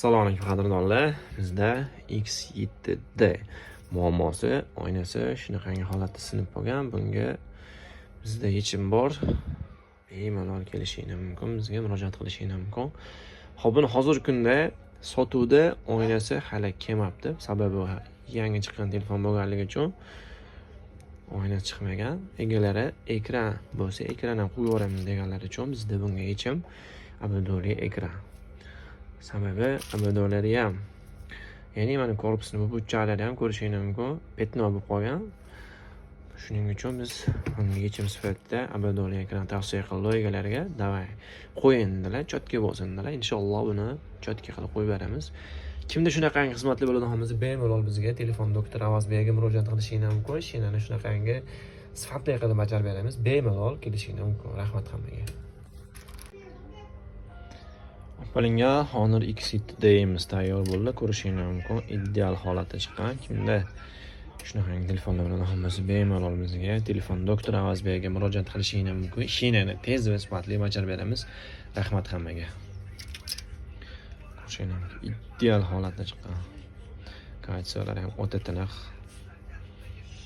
Assalomu alaykum, qadrdonlar. Bizda X7D muammosi, oynasi shunaqangi holatda sinib qolgan. Bunga bizda yechim bor. Bemalol kelishinglar mumkin, bizga murojaat qilishinglar mumkin. Xo'p, buni hozirgi kunda sotuvda oynasi hali kelmabdi. Sababi yangi chiqqan telefon bo'lganligi uchun oyna chiqmagan. Egalari ekran bo'lsa, ekran ham qo'yib yuboramiz deganlar uchun bizda bunga yechim ободовый ekran. Sababi ободов lari ham, ya'ni mana korpusni bu burchaklari ham ko'rishinglar mumkin, пятно bo'lib qolgan. Shuning uchun biz bunga yechim sifatida ободовый ekran tavsiya qildik egalariga. "Давай, qo'ying", dedilar, "чётко bo'lsin", dedilar. Inshaalloh, buni чётко qilib qo'yib beramiz. Kimda shunaqangi xizmatlar bo'ladigan bo'lsa, bemalol bizga, Telefon Doktor Avazbekga murojaat qilishinglar mumkin. Shinani shunaqangi sifatli qilib bajarib beramiz. Bemalol kelishinglar mumkin. Rahmat hammaga. Olingan Honor X7D'imiz tayyor bo'ldi. Ko'rishinglar mumkin, ideal holatda chiqqan. Kimda shunaqangi telefonlar bilan hammasi, bemalol bizga, Telefon Doktor Avazbekga murojaat qilishinglar mumkin. Shinani tez va sifatli bajarib beramiz. Rahmat hammaga. Ko'rishinglar mumkin, ideal holatda chiqqan. Качество lari ham o'ta tiniq.